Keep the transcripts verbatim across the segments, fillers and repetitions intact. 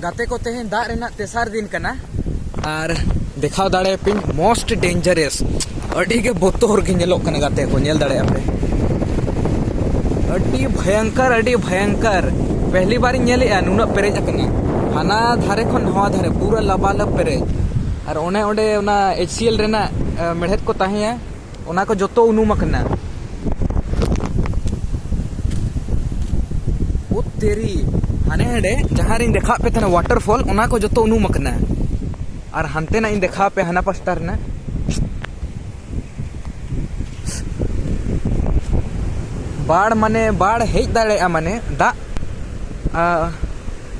ᱜᱟᱛᱮ ᱠᱚ, ᱛᱮᱦᱮᱧ ᱫᱟᱜ ᱨᱮᱱᱟᱜ ᱛᱮᱥᱟᱨ ᱫᱤᱱ ᱠᱟᱱᱟ᱾ ᱟᱨ ᱫᱮᱠᱷᱟᱣ ᱫᱟᱲᱮᱭᱟᱯᱮᱧ, most dangerous, ᱟᱹᱰᱤ ᱜᱮ ᱵᱚᱛᱚᱨ ᱜᱮ ᱧᱮᱞᱚᱜ ᱠᱟᱱᱟ᱾ ᱜᱟᱛᱮ ᱠᱚ, ᱧᱮᱞ ᱫᱟᱲᱮᱭᱟᱜᱼᱟ ᱯᱮ, ᱟᱹᱰᱤ ᱵᱷᱚᱭᱚᱝᱠᱚᱨ, ᱟᱹᱰᱤ ᱵᱷᱚᱭᱚᱝᱠᱚᱨ᱾ ᱯᱮᱦᱞᱤ ᱵᱟᱨᱤᱧ ᱧᱮᱞᱮᱜᱼᱟ ᱱᱩᱱᱟᱹᱜ ᱯᱮᱨᱮᱡ ᱟᱠᱟᱱᱟ, ᱦᱟᱱᱟ ᱫᱷᱟᱨᱮ ᱠᱷᱚᱱ ᱱᱚᱣᱟ ᱫᱷᱟᱨᱮ ᱯᱩᱨᱟᱹ ᱞᱟᱵᱟᱞᱟᱵ ᱯᱮᱨᱮᱡ᱾ ᱟᱨ ᱚᱱᱮ ᱚᱸᱰᱮ ᱚᱱᱟ H C L ᱨᱮᱱᱟᱜ, ᱮ, ᱢᱮᱲᱦᱮᱫ ᱠᱚ ᱛᱟᱦᱮᱸᱭᱟ, ᱚᱱᱟ ᱠᱚ ᱡᱚᱛᱚ ᱩᱱᱩᱢ ᱟᱠᱟᱱᱟ᱾ ᱳ ᱛᱮᱨᱤ, ᱦᱟᱱᱮ ᱦᱟᱸᱰᱮ ᱡᱟᱦᱟᱸ ᱨᱤᱧ ᱫᱮᱠᱷᱟᱣᱟᱫ ᱯᱮ ᱛᱟᱦᱮᱱᱟ waterfall, ᱚᱱᱟ ᱠᱚ ᱡᱚᱛᱚ ᱩᱱᱩᱢ ᱟᱠᱟᱱᱟ᱾ ᱟᱨ ᱦᱟᱱᱛᱮᱱᱟᱜ ᱤᱧ ᱫᱮᱠᱷᱟᱣ ᱯᱮ, ᱦᱟᱱᱟ ᱯᱟᱥᱴᱟ ᱨᱮᱱᱟᱜ᱾ ᱵᱟᱲ ᱢᱟᱱᱮ ᱵᱟᱲ ᱦᱮᱡ ᱫᱟᱲᱮᱭᱟᱜᱼᱟ, ᱢᱟᱱᱮ ᱫᱟᱜ, ᱟ,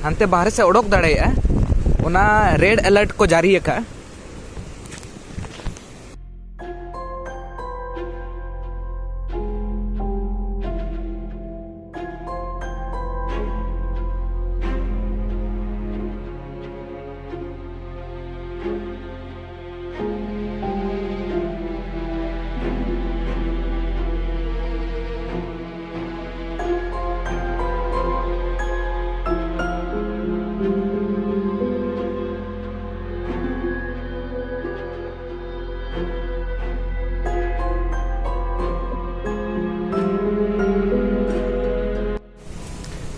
ᱦᱟᱱᱛᱮ ᱵᱟᱦᱨᱮ ᱥᱮᱫ ᱚᱰᱚᱠ ᱫᱟᱲᱮᱭᱟᱜᱼᱟ, ᱚᱱᱟ red alert ᱠᱚ ᱡᱟᱹᱨᱤ ᱟᱠᱟᱫᱼᱟ᱾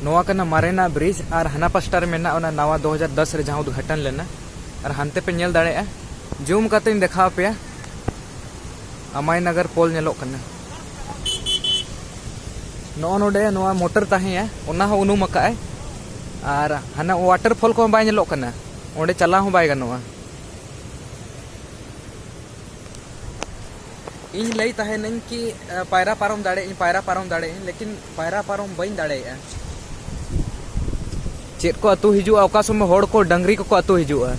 ᱱᱚᱣᱟ ᱠᱟᱱᱟ ᱢᱟᱨᱮᱱᱟᱜ bridge ᱟᱨ ᱦᱟᱱᱟ ᱯᱟᱥᱴᱟ ᱨᱮ ᱢᱮᱱᱟᱜᱼᱟ ᱚᱱᱟ ᱱᱟᱣᱟ ᱫᱩ ᱦᱟᱡᱟᱨ ᱫᱚᱥ ᱨᱮ ᱡᱟᱦᱟᱸ ᱩᱫᱽᱜᱷᱟᱴᱚᱱ ᱞᱮᱱᱟ᱾ ᱟᱨ ᱦᱟᱱᱛᱮ ᱯᱮ ᱧᱮᱞ ᱫᱟᱲᱮᱭᱟᱜᱼᱟ, zoom ᱠᱟᱛᱮᱧ ᱫᱮᱠᱷᱟᱣ ᱟᱯᱮᱭᱟ, ᱟᱢᱟᱭ ᱱᱟᱜᱟᱨ ᱯᱳᱞ ᱧᱮᱞᱚᱜ ᱠᱟᱱᱟ᱾ ᱱᱚᱜᱼᱚ ᱱᱚᱰᱮ ᱱᱚᱣᱟ ᱢᱚᱴᱚᱨ ᱛᱟᱦᱮᱸᱭᱟ, ᱚᱱᱟ ᱦᱚᱸ ᱩᱱᱩᱢ ᱟᱠᱟᱫᱼᱟᱭ᱾ ᱟᱨ ᱦᱟᱱᱟ waterfall ᱠᱚᱦᱚᱸ ᱵᱟᱭ ᱧᱮᱞᱚᱜ ᱠᱟᱱᱟ, ᱚᱸᱰᱮ ᱪᱟᱞᱟᱣ ᱦᱚᱸ ᱵᱟᱭ ᱜᱟᱱᱚᱜᱼᱟ᱾ ᱤᱧ ᱞᱟᱹᱭ ᱛᱟᱦᱮᱱᱟᱹᱧ ᱠᱤ, ᱮ, ᱯᱟᱭᱨᱟ ᱯᱟᱨᱚᱢ ᱫᱟᱲᱮᱭᱟᱜ ᱟᱹᱧ, ᱯᱟᱭᱨᱟ ᱯᱟᱨᱚᱢ ᱫᱟᱲᱮᱭᱟᱜ ᱟᱹᱧ, ᱞᱮᱠᱤᱱ ᱯᱟᱭᱨᱟ ᱯᱟᱨᱚᱢ ᱵᱟᱹᱧ ᱫᱟᱲᱮᱭᱟᱜᱼᱟ᱾ ᱪᱮᱫ ᱠᱚ ᱟᱹᱛᱩ ᱦᱤᱡᱩᱜᱼᱟ, ᱚᱠᱟ ᱥᱚᱢᱚᱭ ᱦᱚᱲ ᱠᱚ, ᱰᱟᱹᱝᱨᱤ ᱠᱚᱠᱚ ᱟᱹᱛᱩ ᱦᱤᱡᱩᱜᱼᱟ᱾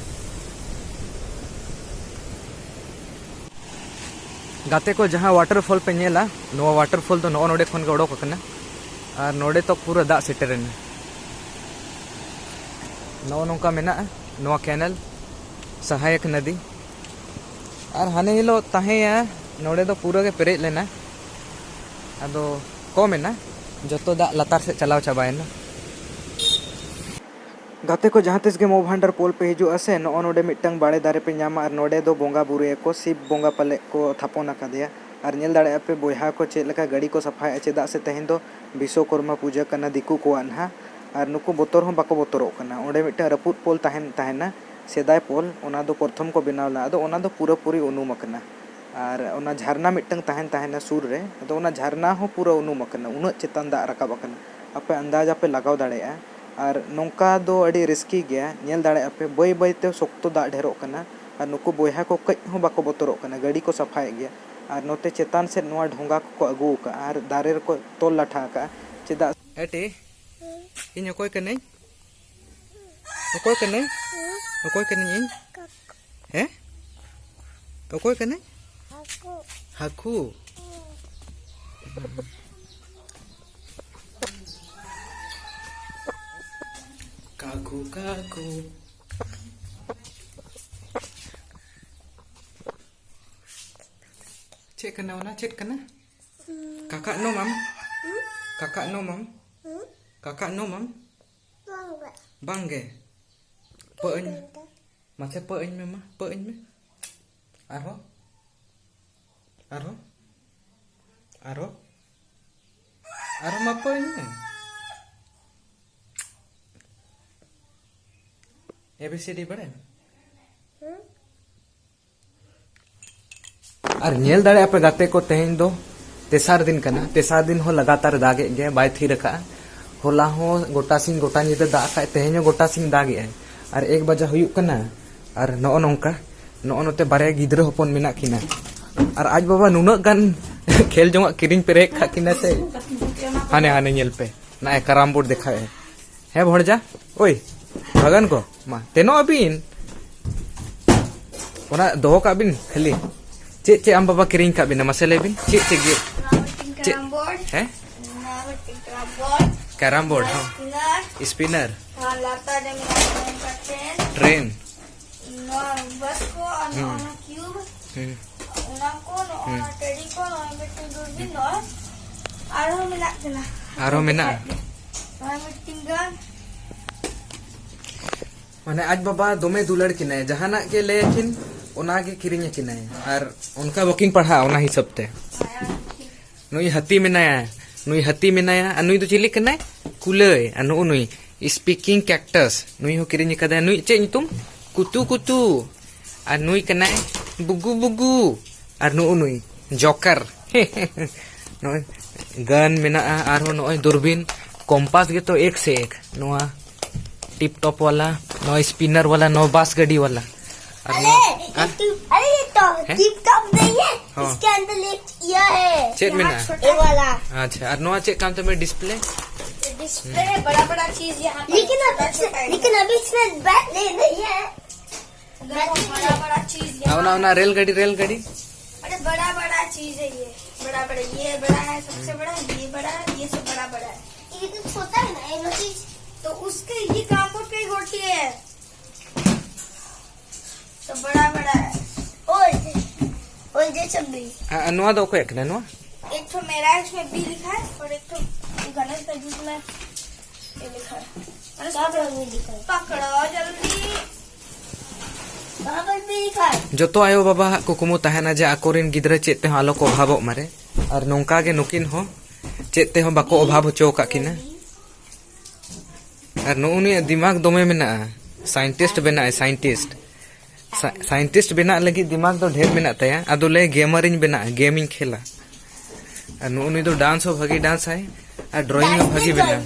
ᱜᱟᱛᱮ ᱠᱚ, ᱡᱟᱦᱟᱸ waterfall ᱯᱮ ᱧᱮᱞᱟ, ᱱᱚᱣᱟ waterfall ᱫᱚ ᱱᱚᱜᱼᱚ ᱱᱚᱰᱮ ᱠᱷᱚᱱ ᱜᱮ ᱚᱰᱚᱠ ᱟᱠᱟᱱᱟ᱾ ᱟᱨ ᱱᱚᱰᱮ ᱛᱚ ᱯᱩᱨᱟᱹ ᱫᱟᱜ ᱥᱮᱴᱮᱨᱮᱱᱟ᱾ ᱱᱚᱜᱼᱚ ᱱᱚᱝᱠᱟ ᱢᱮᱱᱟᱜᱼᱟ ᱱᱚᱣᱟ canal, ᱥᱟᱦᱟᱭᱟᱠ ᱱᱚᱫᱤ᱾ ᱟᱨ ᱦᱟᱱᱮ ᱦᱤᱞᱳᱜ ᱛᱟᱦᱮᱸᱭᱟ, ᱱᱚᱰᱮ ᱫᱚ ᱯᱩᱨᱟᱹ ᱜᱮ ᱯᱮᱨᱮᱡ ᱞᱮᱱᱟ, ᱟᱫᱚ ᱠᱚᱢ ᱮᱱᱟ, ᱡᱚᱛᱚ ᱫᱟᱜ ᱞᱟᱛᱟᱨ ᱥᱮᱫ ᱪᱟᱞᱟᱣ ᱪᱟᱵᱟᱭᱮᱱᱟ᱾ ᱜᱟᱛᱮ ᱠᱚ, ᱡᱟᱦᱟᱸ ᱛᱤᱥ ᱜᱮ ᱢᱚᱣ ᱵᱷᱟᱱᱰᱟᱨ ᱯᱳᱞ ᱯᱮ ᱦᱤᱡᱩᱜᱼᱟ ᱥᱮ, ᱱᱚᱜᱼᱚ ᱱᱚᱰᱮ ᱢᱤᱫᱴᱟᱝ ᱵᱟᱲᱮ ᱫᱟᱨᱮ ᱯᱮ ᱧᱟᱢᱟ ᱟᱨ ᱱᱚᱰᱮ ᱫᱚ ᱵᱚᱸᱜᱟ ᱵᱩᱨᱩᱭᱟᱠᱚ, ᱥᱤᱵ ᱵᱚᱸᱜᱟ ᱯᱟᱞᱮᱫ ᱠᱚ ᱛᱷᱟᱯᱚᱱ ᱟᱠᱟᱫᱮᱭᱟ᱾ ᱟᱨ ᱧᱮᱞ ᱫᱟᱲᱮᱭᱟᱜᱼᱟ ᱯᱮ ᱵᱚᱭᱦᱟ ᱠᱚ ᱪᱮᱫ ᱞᱮᱠᱟ ᱜᱟᱹᱰᱤ ᱠᱚ ᱥᱟᱯᱷᱟᱭᱮᱫᱼᱟ, ᱪᱮᱫᱟᱜ ᱥᱮ ᱛᱮᱦᱮᱧ ᱫᱚ ᱵᱤᱥᱥᱚᱠᱚᱨᱢᱟ ᱯᱩᱡᱟᱹ ᱠᱟᱱᱟ ᱫᱤᱠᱩ ᱠᱚᱣᱟᱜ ᱱᱟᱦᱟᱜ᱾ ᱟᱨ ᱱᱩᱠᱩ ᱵᱚᱛᱚᱨ ᱦᱚᱸ ᱵᱟᱠᱚ ᱵᱚᱛᱚᱨᱚᱜ ᱠᱟᱱᱟ᱾ ᱚᱸᱰᱮ ᱢᱤᱫᱴᱟᱝ ᱨᱟᱹᱯᱩᱫ ᱯᱳᱞ ᱛᱟᱦᱮᱱ ᱛᱟᱦᱮᱱᱟ, ᱥᱮᱫᱟᱭ ᱯᱳᱞ, ᱚᱱᱟ ᱫᱚ ᱯᱨᱚᱛᱷᱚᱢ ᱠᱚ ᱵᱮᱱᱟᱣ ᱞᱮᱫᱟ, ᱟᱫᱚ ᱚᱱᱟ ᱫᱚ ᱯᱩᱨᱟᱹᱯᱩᱨᱤ ᱩᱱᱩᱢ ᱟᱠᱟᱱᱟ᱾ ᱟᱨ ᱚᱱᱟ ᱡᱷᱟᱨᱱᱟ ᱢᱤᱫᱴᱟᱝ ᱛᱟᱦᱮᱱ ᱛᱟᱦᱮᱱᱟ ᱥᱩᱨ ᱨᱮ, ᱟᱫᱚ ᱚᱱᱟ ᱡᱷᱟᱨᱱᱟ ᱦᱚᱸ ᱯᱩᱨᱟᱹ ᱩᱱᱩᱢ ᱟᱠᱟᱱᱟ, ᱩᱱᱟᱹᱜ ᱪᱮᱛᱟᱱ ᱫᱟᱜ ᱨᱟᱠᱟᱵ ᱟᱠᱟᱱᱟ᱾ ᱟᱯᱮ ᱟᱱᱫᱟᱡᱟ ᱯᱮ ᱞᱟᱜᱟᱣ ᱫᱟᱲᱮᱭᱟᱜᱼᱟ᱾ ᱟᱨ ᱱᱚᱝᱠᱟ ᱫᱚ ᱟᱹᱰᱤ ᱨᱤᱥᱠᱤ ᱜᱮᱭᱟ, ᱧᱮᱞ ᱫᱟᱲᱮᱭᱟᱜᱼᱟ ᱯᱮ ᱵᱟᱹᱭ ᱵᱟᱹᱭᱛᱮ ᱥᱚᱠᱛᱚ ᱫᱟᱜ ᱰᱷᱮᱨᱚᱜ ᱠᱟᱱᱟ᱾ ᱟᱨ ᱱᱩᱠᱩ ᱵᱚᱭᱦᱟ ᱠᱚ ᱠᱟᱹᱡ ᱦᱚᱸ ᱵᱟᱠᱚ ᱵᱚᱛᱚᱨᱚᱜ ᱠᱟᱱᱟ, ᱜᱟᱹᱰᱤ ᱠᱚ ᱥᱟᱯᱷᱟᱭᱮᱫ ᱜᱮᱭᱟ᱾ ᱟᱨ ᱱᱚᱛᱮ ᱪᱮᱛᱟᱱ ᱥᱮᱫ ᱱᱚᱣᱟ ᱰᱷᱚᱸᱜᱟ ᱠᱚᱠᱚ ᱟᱹᱜᱩ ᱟᱠᱟᱫᱼᱟ ᱟᱨ ᱫᱟᱨᱮ ᱨᱮᱠᱚ ᱛᱚᱞ ᱞᱟᱴᱷᱟ ᱟᱠᱟᱫᱼᱟ᱾ ᱪᱮᱫᱟᱜ ᱮᱴᱤ, ᱤᱧ ᱚᱠᱚᱭ ᱠᱟᱹᱱᱟᱹᱧ? ᱚᱠᱚᱭ ᱠᱟᱹᱱᱟᱹᱧ? ᱚᱠᱚᱭ ᱠᱟᱹᱱᱟᱹᱧ ᱤᱧ? ᱦᱮᱸ? ᱚᱠᱚᱭ ᱠᱟᱹᱱᱟᱹᱧ? ᱦᱟᱹᱠᱩ᱾ ᱦᱟᱹᱠᱩ? ᱠᱟᱠᱩ, ᱠᱟᱠᱩ᱾ ᱪᱮᱫ ᱠᱟᱱᱟ ᱚᱱᱟ? ᱪᱮᱫ ᱠᱟᱱᱟ? ᱠᱟᱠᱟᱜ ᱱᱚᱢᱟᱢ? ᱠᱟᱠᱟᱜ ᱱᱚᱢᱟᱢ? ᱠᱟᱠᱟᱜ ᱱᱚᱢᱟᱢ? ᱵᱟᱝ ᱜᱮ᱾ ᱯᱟᱹᱧ᱾ ᱢᱟᱥᱮ ᱯᱟᱹᱧ ᱢᱮ ᱢᱟ, ᱯᱟᱹᱧ ᱢᱮ᱾ ᱟᱨᱦᱚᱸ᱾ ᱟᱨᱦᱚᱸ᱾ ᱟᱨᱦᱚᱸ᱾ ᱟᱨᱦᱚᱸ ᱢᱟ ᱯᱟᱹᱧ ᱢᱮ᱾ A B C D ᱵᱟᱲᱟᱭᱟᱢ? ᱟᱨ ᱧᱮᱞ ᱫᱟᱲᱮᱭᱟᱜᱼᱟ ᱯᱮ ᱜᱟᱛᱮ ᱠᱚ, ᱛᱮᱦᱮᱧ ᱫᱚ ᱛᱮᱥᱟᱨ ᱫᱤᱱ ᱠᱟᱱᱟ᱾ ᱛᱮᱥᱟᱨ ᱫᱤᱱ ᱦᱚᱸ ᱞᱟᱜᱟᱛᱟᱨ ᱫᱟᱜ ᱮᱫ ᱜᱮᱭᱟ, ᱵᱟᱭ ᱛᱷᱤᱨ ᱟᱠᱟᱫᱼᱟ᱾ ᱦᱚᱞᱟ ᱦᱚᱸ ᱜᱚᱴᱟ ᱥᱤᱧ ᱜᱚᱴᱟ ᱧᱤᱫᱟᱹ ᱫᱟᱜ ᱟᱠᱟᱫ, ᱛᱮᱦᱮᱧ ᱦᱚᱸ ᱜᱚᱴᱟ ᱥᱤᱧ ᱫᱟᱜ ᱮᱫᱼᱟᱭ᱾ ᱟᱨ ᱮᱠ ᱵᱟᱡᱟ ᱦᱩᱭᱩᱜ ᱠᱟᱱᱟ, ᱟᱨ ᱱᱚᱜᱼᱚ ᱱᱚᱝᱠᱟ, ᱱᱚᱜᱼᱚ ᱱᱚᱛᱮ ᱵᱟᱨᱭᱟ ᱜᱤᱫᱽᱨᱟᱹ ᱦᱚᱯᱚᱱ ᱢᱮᱱᱟᱜ ᱠᱤᱱᱟ᱾ ᱟᱨ ᱟᱡ ᱵᱟᱵᱟ ᱱᱩᱱᱟᱹᱜ ᱜᱟᱱ ᱠᱷᱮᱞ ᱡᱚᱝᱟᱜ ᱠᱤᱨᱤᱧ ᱯᱮᱨᱮᱡ ᱠᱟᱜ ᱠᱤᱱᱟ ᱥᱮ᱾ ᱦᱟᱱᱮ, ᱦᱟᱱᱮ ᱧᱮᱞ ᱯᱮ, ᱱᱚᱜᱼᱚᱭ ᱠᱟᱨᱟᱢ ᱵᱳᱨᱰ ᱫᱮᱠᱷᱟᱣᱮᱫᱼᱟᱭ᱾ ᱦᱮᱸ ᱵᱷᱚᱲᱡᱟ, ᱳᱭ, ᱵᱷᱟᱜᱟᱱ ᱠᱚ, ᱢᱟ, ᱛᱮᱱᱚᱜ ᱟᱹᱵᱤᱱ᱾ ᱚᱱᱟ ᱫᱚᱦᱚ ᱠᱟᱜ ᱵᱤᱱ ᱠᱷᱟᱹᱞᱤ᱾ ᱪᱮᱫ ᱪᱮᱫ ᱟᱢ ᱵᱟᱵᱟ ᱠᱤᱨᱤᱧ ᱠᱟᱜ ᱵᱤᱱᱟ, ᱢᱟᱥᱮ ᱞᱟᱹᱭ ᱵᱤᱱ, ᱪᱮᱫ ᱪᱮᱫ ᱜᱮ? ᱱᱚᱣᱟ ᱢᱤᱫᱴᱮᱱ ᱪᱮᱫ? Carrom board. ᱦᱮᱸ? ᱱᱚᱣᱟ ᱢᱤᱫᱴᱮᱱ ᱠᱮᱨᱟᱢ ᱵᱳᱨᱰ᱾ ᱠᱮᱨᱟᱢ ᱵᱳᱨᱰ, ᱱᱚᱣᱟ ᱦᱚᱸ᱾ ᱥᱯᱤᱱᱟᱨ᱾ ᱥᱯᱤᱱᱟᱨ᱾ ᱱᱚᱣᱟ ᱞᱟᱛᱟᱨ ᱨᱮ ᱢᱮᱱᱟᱜᱼᱟ ᱱᱚᱝᱠᱟ ᱴᱨᱮᱱ᱾ ᱴᱨᱮᱱ᱾ ᱱᱚᱣᱟ ᱵᱟᱥ ᱠᱚ ᱟᱨ ᱱᱚᱣᱟ ᱦᱩᱸ᱾ ᱚᱱᱟ ᱠᱤᱭᱩᱵᱽ᱾ ᱦᱩᱸ᱾ ᱚᱱᱟ ᱠᱚ, ᱱᱚᱜᱼᱚ ᱦᱩᱸ᱾ ᱱᱚᱣᱟ ᱴᱮᱰᱤ ᱠᱚ, ᱱᱚᱣᱟ ᱢᱤᱫᱴᱮᱱ ᱫᱩᱨᱵᱤᱱ, ᱱᱚᱜᱼᱚᱭ ᱟᱨᱦᱚᱸ ᱢᱮᱱᱟᱜ ᱠᱤᱱᱟ᱾ ᱟᱨᱦᱚᱸ ᱢᱮᱱᱟᱜᱼᱟ? ᱱᱚᱣᱟ ᱢᱤᱫᱴᱮᱱ ᱜᱟᱱ᱾ ᱢᱟᱱᱮ ᱟᱡ ᱵᱟᱵᱟ ᱫᱚᱢᱮ ᱫᱩᱞᱟᱹᱲ ᱠᱤᱱᱟᱭ, ᱡᱟᱦᱟᱱᱟᱜ ᱜᱮ ᱞᱟᱹᱭ ᱟᱹᱠᱤᱱ, ᱚᱱᱟ ᱜᱮ ᱠᱤᱨᱤᱧ ᱟᱹᱠᱤᱱᱟᱭ᱾ ᱟᱨ ᱚᱱᱠᱟ ᱵᱟᱹᱠᱤᱱ ᱯᱟᱲᱦᱟᱜᱼᱟ ᱚᱱᱟ ᱦᱤᱥᱟᱹᱵ ᱛᱮ᱾ ᱱᱩᱭ ᱦᱟᱹᱛᱤ ᱢᱮᱱᱟᱭᱟ, ᱱᱩᱭ ᱦᱟᱹᱛᱤ ᱢᱮᱱᱟᱭᱟ, ᱟᱨ ᱱᱩᱭ ᱫᱚ ᱪᱤᱞᱤ ᱠᱟᱱᱟᱭ? ᱠᱩᱞᱟᱹᱭ᱾ ᱟᱨ ᱱᱩᱜᱼᱩ ᱱᱩᱭ speaking cactus, ᱱᱩᱭ ᱦᱚᱸ ᱠᱤᱨᱤᱧ ᱟᱠᱟᱫᱟᱭ᱾ ᱱᱩᱭ ᱪᱮᱫ ᱧᱩᱛᱩᱢ? ᱠᱩᱛᱩ ᱠᱩᱛᱩ᱾ ᱟᱨ ᱱᱩᱭ ᱠᱟᱱᱟᱭ ᱵᱩᱜᱩ ᱵᱩᱜᱩ᱾ ᱟᱨ ᱱᱩᱜᱼᱩ ᱱᱩᱭ ᱡᱚᱠᱟᱨ᱾ ᱱᱚᱜᱼᱚᱭ ᱜᱟᱱ ᱢᱮᱱᱟᱜᱼᱟ, ᱟᱨᱦᱚᱸ ᱱᱚᱜᱼᱚᱭ ᱫᱩᱨᱵᱤᱱ, ᱠᱚᱢᱯᱟᱥ ᱜᱮᱛᱚ ᱮᱠ ᱥᱮ ᱮᱠ᱾ ᱱᱚᱣᱟ ᱴᱤᱯ ᱴᱚᱯ ᱣᱟᱞᱟ, ᱱᱚᱣᱟ ᱥᱯᱤᱱᱟᱨ ᱣᱟᱞᱟ, ᱱᱚᱣᱟ ᱵᱟᱥ ᱜᱟᱹᱰᱤ ᱣᱟᱞᱟ᱾ ᱟᱨ ᱱᱚᱣᱟ, ᱟᱨ ᱴᱤᱯ, अरे, ये तो हैं? टिप टॉप नहीं है। हाँ। इसके अंदर एक ये है। चेक में ना? ये वाला। अच्छा, और नोआ चेक काम तो मैं डिस्प्ले। डिस्प्ले है, बड़ा बड़ा चीज यहाँ पे। लेकिन अब इसमें, लेकिन अभी इसमें बैटरी नहीं है। देखो, बड़ा बड़ा चीज यहाँ। आओ ना, आओ ना, रेलगाड़ी, रेलगाड़ी। अरे, बड़ा बड़ा चीज है ये। बड़ा बड़ा, ये बड़ा है, सबसे बड़ा, ये बड़ा है, ये सब बड़ा बड़ा है। ये तो छोटा है ना, ये चीज। तो उसके, ये कांकोर पे ही होती है। तो बड़ा बड़ा है। और, और ये सब भी। हाँ, नोआ दो को एक ना, नोआ? एक तो मेरा है, इसमें बी लिखा है, और एक तो गणेश का, जिसमें ये लिखा है। अरे, कहाँ पर बी लिखा है? पकड़ो जल्दी। कहाँ पर बी लिखा है? ᱡᱚᱛᱚ ᱟᱭᱳ ᱵᱟᱵᱟ ᱦᱟᱜ ᱠᱩᱠᱢᱩ ᱛᱟᱦᱮᱱᱟ ᱡᱮ ᱟᱠᱚᱨᱮᱱ ᱜᱤᱫᱽᱨᱟᱹ ᱪᱮᱫ ᱛᱮᱦᱚᱸ ᱟᱞᱚ ᱠᱚ ᱚᱵᱷᱟᱵᱚᱜ ᱢᱟᱨᱮ, ᱟᱨ ᱱᱚᱝᱠᱟ ᱜᱮ ᱱᱩᱠᱤᱱ ᱦᱚᱸ ᱪᱮᱫ ᱛᱮᱦᱚᱸ ᱵᱟᱠᱚ ᱚᱵᱷᱟᱵ ᱦᱚᱪᱚ ᱟᱠᱟᱫ ᱠᱤᱱᱟ᱾ ᱟᱨ ᱱᱩᱜᱼᱩ ᱱᱩᱭᱟᱜ ᱫᱤᱢᱟᱜᱽ ᱫᱚᱢᱮ ᱢᱮᱱᱟᱜᱼᱟ, ᱥᱟᱭᱮᱱᱴᱤᱥᱴ ᱵᱮᱱᱟᱜᱼᱟᱭ, ᱥᱟᱭᱮᱱᱴᱤᱥᱴ᱾ ᱥᱟ-, ᱥᱟᱭᱮᱱᱴᱤᱥᱴ ᱵᱮᱱᱟᱜ ᱞᱟᱹᱜᱤᱫ ᱫᱤᱢᱟᱜᱽ ᱫᱚ ᱰᱷᱮᱨ ᱢᱮᱱᱟᱜ ᱛᱟᱭᱟ᱾ ᱟᱫᱚ ᱞᱟᱹᱭ, ᱜᱮᱢᱟᱨᱤᱧ ᱵᱮᱱᱟᱜᱼᱟ, ᱜᱮᱢᱤᱧ ᱠᱷᱮᱞᱟ᱾ ᱟᱨ ᱱᱩᱜᱼᱩ ᱱᱩᱭ ᱫᱚ ᱰᱟᱱᱥ ᱦᱚᱸ ᱵᱷᱟᱹᱜᱤ ᱰᱟᱱᱥ ᱟᱭ, ᱟᱨ ᱰᱨᱚᱭᱤᱝ ᱦᱚᱸ ᱵᱷᱟᱹᱜᱤ ᱵᱮᱱᱟᱣᱟ᱾